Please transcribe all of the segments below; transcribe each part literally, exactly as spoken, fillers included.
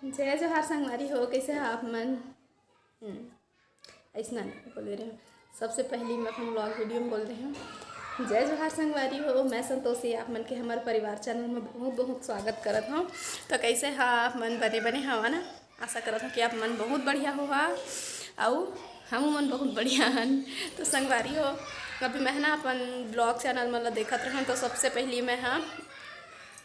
जय जोहार संगवारी हो, कैसे हो आप मन? हम्म, ऐसना नहीं बोले रहे। सबसे पहली मैं अपन vlog video में बोल रहे हूँ, जय जोहार संगवारी हो, मैं संतोषी, आप मन के हमर परिवार channel में बहुत बहुत स्वागत करत हूँ। तो कैसे हो आप मन? बने बने हवा ना? आशा करत हूँ कि आप मन बहुत बढ़िया होहा, अउ हम मन बहुत बढ़िया हन। तो संगवारी हो, अभी मैं ना अपन vlog channel मन ला देखत रहूँ, तो सबसे पहली मैं हाँ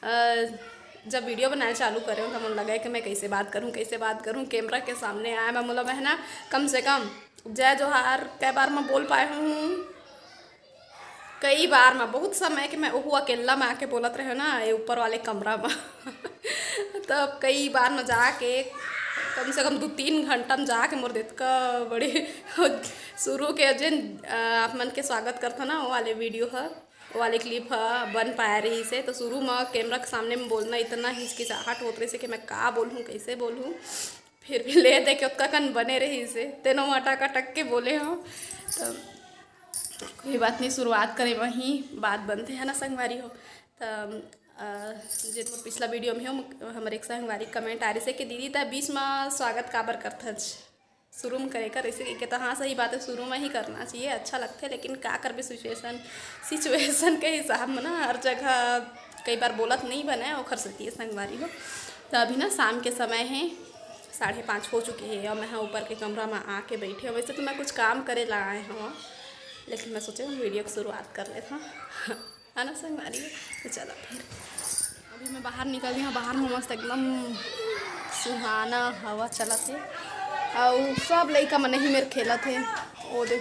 अ, जब video बनाए चालू करे हूँ, तो मन लगे कि मैं कैसे बात करूँ, कैसे बात करूँ। Camera के सामने आए मैं मोला, मैं ना कम से कम जय जोहार कई बार मैं बोल पाए हूँ, कई बार मैं, बहुत समय के मैं ओहू अकेला में आके बोलत रहे ना, ये ऊपर वाले कमरा में। तब कई बार मैं जाके कम से कम दो तीन घंटा में जाके मोर देतका बड़े शुरू के जिन, अ, आप मन के स्वागत करता ना, वो वाले video ह, वो वाले clip ह बन पाए रहिस हे। तो शुरू म camera के सामने में बोलना इतना हिचकिचाहट होत रहिस हे कि मैं का बोलूँ, कैसे बोलूँ। फिर भी ले दे के ओतका कन बने रहिस हे, तेनो मटक अटक के बोले हो। तो कोई बात नहीं, शुरुआत करे वहीं बात बनते है ना संगवारी हो। तो अ, जे तो पिछला video में हो, हमर एक संगवारी comment आ रहिस हे कि दीदी त बीच म स्वागत काबर करथच? शुरू में करे कर, ऐसे कहिके, तो हाँ, सही बात है, शुरू में ही करना चाहिए, अच्छा लगता है, लेकिन का करबे, situation, situation के हिसाब में ना हर जगह कई बार बोलत नहीं बने, ओखर सेती संगवारी हो। तो अभी ना शाम के समय है, साढ़े पाँच हो चुके हैं, और मैं हाँ ऊपर के कमरा में आके बैठे हूँ। वैसे तो मैं कुछ काम करे ला आए हूँ, लेकिन मैं सोचे video की शुरुआत कर लेता हूँ। है ना संगवारी? तो चला फिर, अभी मैं बाहर निकल गई हूँ। बाहर में मस्त एकदम सुहाना हवा चलत हे, अउ सब लइका मन ही मेर खेलत हे। ओ दे,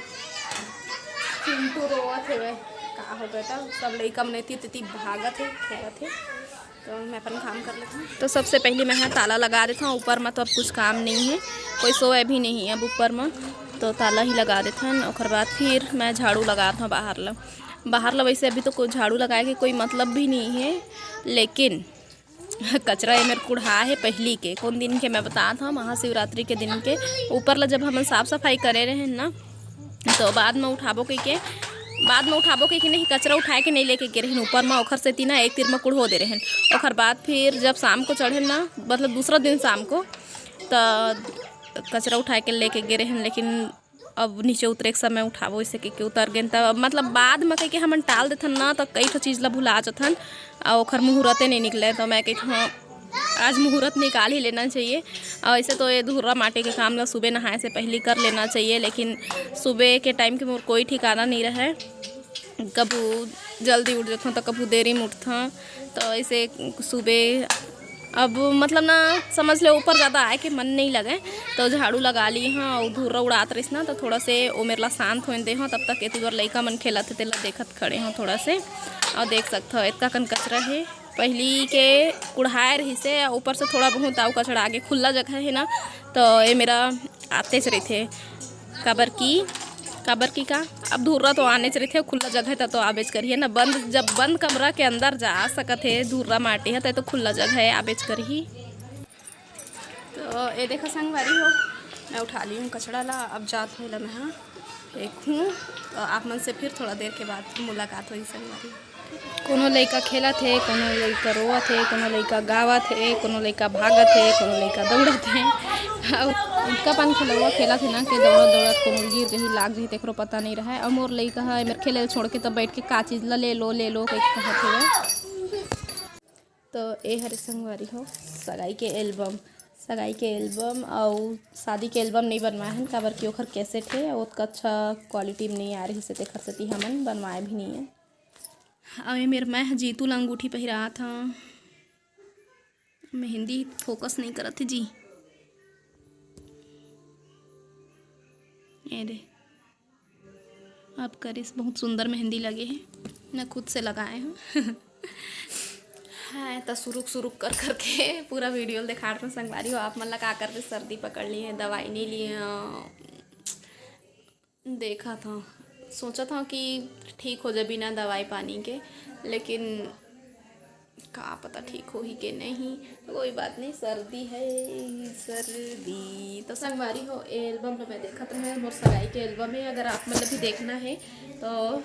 चिंटू रोवत हे, का हो बेटा, सब लइका मन एती तेती भागत हे, खेलत हे। तो मैं अपन काम कर लेती हूँ। तो सबसे पहले मैं यहाँ ताला लगा देता हूँ, ऊपर में तो अब कुछ काम नहीं है, कोई सोए भी नहीं है अब ऊपर में, तो ताला ही लगा देता हूँ। ओकर बाद फिर मैं झाड़ू लगा देता हूँ बाहर ला। बाहर ला वैसे अभी तो कोई झाड़ू लगाए के कोई मतलब भी नहीं है, लेकिन कचरा ये मेर कुढ़ा है पहली के, कौन दिन के मैं बतात हूँ, महाशिवरात्रि के दिन के। ऊपर ला जब हमन साफ सफाई करे रहे ना, तो बाद में उठाबो कहिके, बाद में उठाबो कहिके नहीं, कचरा उठाए के नहीं लेके गे रहेन ऊपर में, ओखर सेती ना एक तीर में कुढ़ो दे रहेन। ओखर बाद फिर जब शाम को चढ़े ना, मतलब दूसरा दिन शाम को, तो कचरा उठाए के लेके गे रहेन, लेकिन अब नीचे उतरे के समय उठाबो, इसे कहिके उतर गेन। त मतलब बाद में कहिके हमन टाल देथन ना, तो कई ठो चीज ला भुला जथन, और ओखर मुहूर्ते नहीं निकले। तो मैं कहिथों, आज मुहूर्त निकाल ही लेना चाहिए। और ऐसे तो ये धुर्रा माटी के काम ला सुबह नहाए से पहले कर लेना चाहिए, लेकिन सुबह के टाइम के मोर कोई ठिकाना नहीं रहे, कभू जल्दी उठ जाथों तो कभू देरी में उठथों। तो ऐसे सुबह अब मतलब ना समझ ले ऊपर ज़्यादा आए के मन नहीं लगे, तो झाड़ू लगा ली हाँ, और धुर्रा उड़ात रहिस ना, तो थोड़ा से ओ मेर ला शांत होने दे हाँ। तब तक एती बर लइका मन खेलत हे, तेला देखत खड़े हाँ थोड़ा से। और देख सकत हो एतका कन कचरा है, पहली के कुढ़ाए रहिस हे, ऊपर से थोड़ा बहुत आऊ कचरा आगे खुला जगह है ना, तो ये मेरा आतेच रहिथे। काबर कि, काबर कि का, अब धुर्रा तो आनेच रहिथे, खुला जगह त तो आबेच करही ना। बंद, जब बंद कमरा के अंदर जा सकत हे धुर्रा माटी ह, त तो खुला जगह है, आबेच करही। तो ये देखा संगवारी हो, मैं उठा ली हूँ कचरा ला, अब जात हो ला मैं हाँ फेंकूँ। तो आप मन से फिर थोड़ा देर के बाद मुलाकात होही संगवारी। कोनो लइका खेलत हे, कोनो लइका रोवत हे, कोनो लइका गावत हे, कोनो लइका भागत हे, कोनो लइका दौड़त हे। अउ इतका पान खेलौआ खेलत हे ना कि दौड़त दौड़त कोनो गिर जही लाग जही, तेकरो पता नहीं रहय। अउ मोर लइका ह एमेर खेले ल छोड़ के तब बैठ के का चीज ल ले लो, ले लो कहिके कहत हे। तो ए हरे संगवारी हो, सगाई के एल्बम, सगाई के एल्बम अउ शादी के एल्बम नहीं बनवाए हन, काबर कि ओखर कैसेट हे, ओतका अच्छा क्वालिटी में नहीं आ रही से, तेखर सेती हमन बनवाए भी नहीं है। अउ ए मेर मैं ह जीतू ला अंगूठी पहिरात हव। मेहंदी फोकस नहीं करत हे जी। ए दे, अब करिस, बहुत सुंदर मेहंदी लगे हे, मैं खुद से लगाए हूँ। हाँ, त सुरुक सुरुक कर करके पूरा वीडियो ल देखात हूँ संगवारी हो। आप मन ला का करबे, सर्दी पकड़ लिए, दवाई नहीं लिए, देखत हव, सोचत हव कि ठीक हो जाए बिना दवाई पानी के, लेकिन का पता ठीक होही के नहीं। तो कोई बात नहीं, सर्दी है, सर्दी। तो संगवारी हो, ए एल्बम ला मैं देखत रहे, मोर सगाई के एल्बम है, अगर आप मन ला भी देखना है तो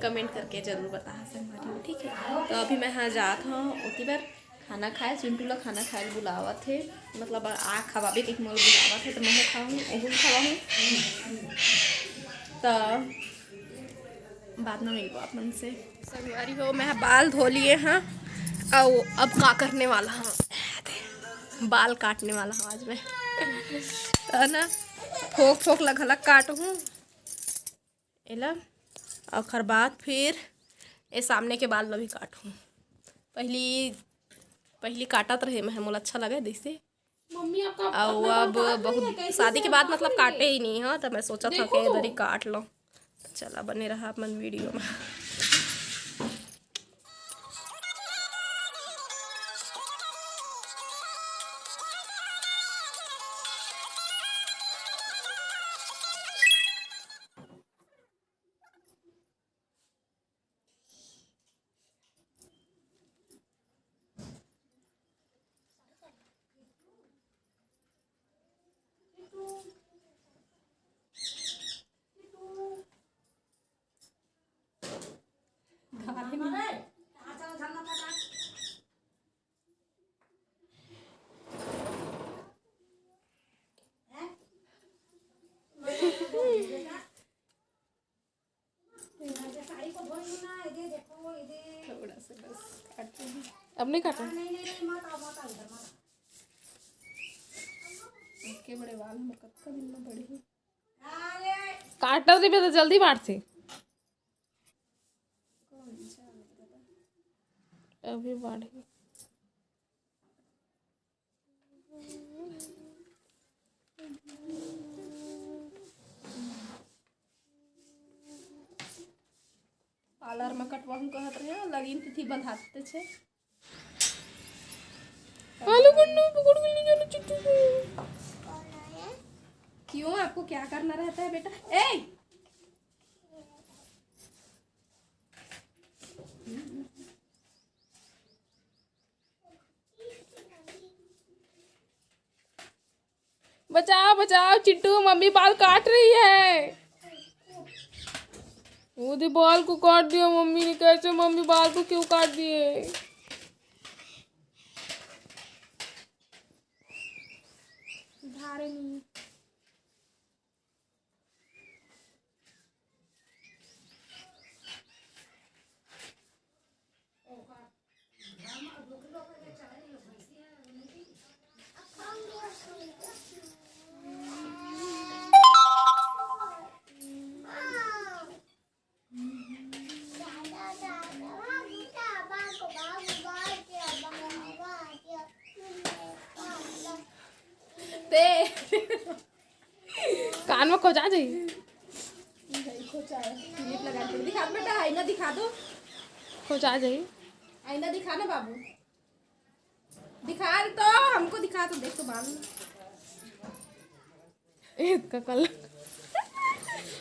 कमेंट करके जरूर बताहा संगवारी हो, ठीक है। तो अभी मैं हाँ जात हव ओती बर, खाना खाए, चिंटू ला खाना खाए ल बुलावत हे, मतलब आ खवाबे कहिके मोला बुलावत हे, त महू खाहूँ, ओहू ल खवाहूँ। त बाद में मिलबो आप मन से। संगवारी हो, मैं बाल धो लिए हाँ, अउ अब का करने वाला हूँ, बाल काटने वाला हूँ आज मैं। है ना, फोक फोक ला घलक काटहूँ एला, ओखर बाद फिर ए सामने के बाल ला भी काटहूँ। पहली, पहली काटत रहे मैं, मोला अच्छा लगे जैसे। मम्मी, आपका अउ अपना बाल अब काट रही है, बहुत कैसे शादी के से बाद बाल मतलब है? काटे ही नहीं, हाँ, तो मैं सोचा था देखो कि तो। इधर ही काट लो। तो चला, बने रहा अपन वीडियो में। थोड़ा सा बस काट रही हूँ। अब नहीं काटा? के बड़े बाल हमर कतका दिन में बढ़ही। काटत रहिबे तो जल्दी बाढ़थे। अभी बाढ़ही। पार्लर में कटवाहूँ कहत रहे, लगिन तिथि बंधाते छे। आलू गन्नू पकड़ के ले जाना चिट्टू को। क्यों, आपको क्या करना रहता है बेटा? ए! बचाओ, बचाओ चिट्टू, मम्मी बाल काट रही है। वो दे, बाल को काट दिया मम्मी ने। कैसे मम्मी, बाल को क्यों काट दिए? धारे नहीं। ते कान में खोचा जाई। खोचा है। क्लिप लगा के दिखा बेटा, आईना दिखा दो। खोचा जाई। आईना दिखा ना बाबू, दिखा तो, हमको दिखा तो, देख तो बाबू। इसका कलर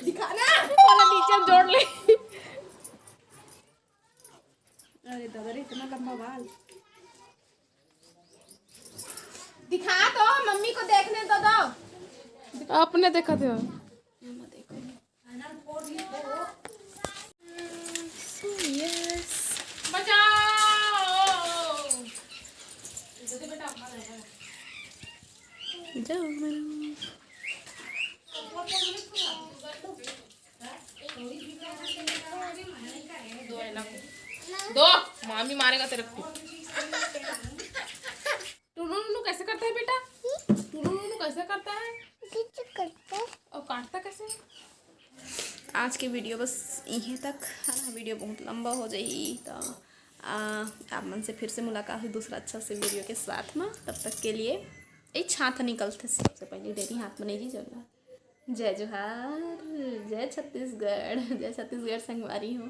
दिखा ना। वाला नीचे जोड़ ले। अरे दादा रे, इतना लंबा बाल। दिखा तो, मम्मी को देखने तो दो। अपने देखा थे। So, yes। बचाओ। जाओ मम्मी। दो है ना। दो, मामी मारेगा तेरे को। टुनु नुनु कैसे करता है बेटा? टुनु नुनु कैसे करता है? कैसे करता है? और काटता कैसे है? आज के वीडियो बस इहें तक है ना, वीडियो बहुत लंबा हो जाही, तो आ, आप मन से फिर से मुलाकात होही दूसरा अच्छा से वीडियो के साथ में। तब तक के लिए, ए, छाता निकलथे, सबसे पहले डेरी हाथ में नहीं जी जरूर। जय जोहार, जय छत्तीसगढ़, जय छत्तीसगढ़ संगवारी हो।